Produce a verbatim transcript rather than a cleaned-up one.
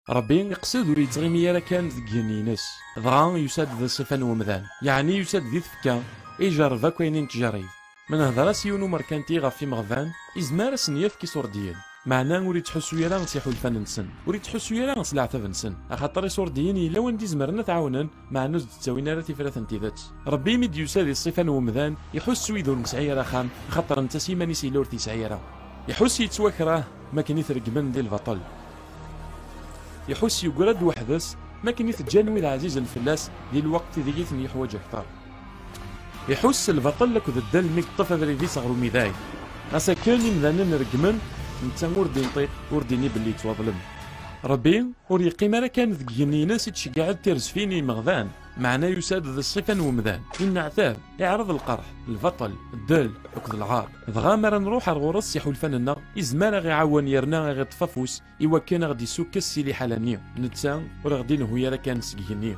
Ṛebbi iqsed ur yettɣimi ara kan deg yigenni-ines, dɣa yusa-d d ṣṣifa n wemdan, yeɛni yusa-d di tfekka, ijerreb akk ayen i nettjerrib. Ma nehder-as yiwen umerkanti ɣef imeɣban, izmer ad sen-yefk iṣurdiyen, meɛna ur yettḥussu ara s iḥulfan-nsen, ur yettḥussu ara s leɛtab-nsen, axaṭer iṣurdiyen yella wanda i zemren ad t-ɛawnen, meɛna ur s-d-ttawin ara tifrat n tidet. Ṛebbi imi d-yusa di ṣṣifa n wemdan, iḥuss s wid ur nesɛi ara axxam, axaṭer netta s yiman-is yella ur t-yesɛi ara. Iḥuss yettwakreh mi akken i t-reggmen di lbaṭel. Iḥuss yeggra-d weḥd-s mi akken i t-ǧǧan wid ɛzizen fell-as di lweqt ideg i ten-yeḥwaǧ akteṛ. Iḥuss s lbaṭel akked ddel mi yeṭṭef abrid-is ɣer umiday. Ɣas akken imdanen reggmen, netta ur d-inṭiq, ur d-ini belli yettwaḍlem. Ṛebbi ur yeqqim ara kan deg igenni-ines i d-tceggɛeḍ tirzfin i imeɣban, meɛna yusa-d d ṣṣifa n wemdan, inneɛtab, iɛreḍ lqerḥ, lbaṭel, ddel akked lɛar. Dɣa mi ara nruḥ ar ɣur-s s iḥulfan-nneɣ, izmer a ɣ-iɛawen yerna a ɣ-iṭṭef afus i wakken a ɣ-d-isukkes si liḥala-nni, netta ur a ɣ-d-inehhu ara kan seg igenni.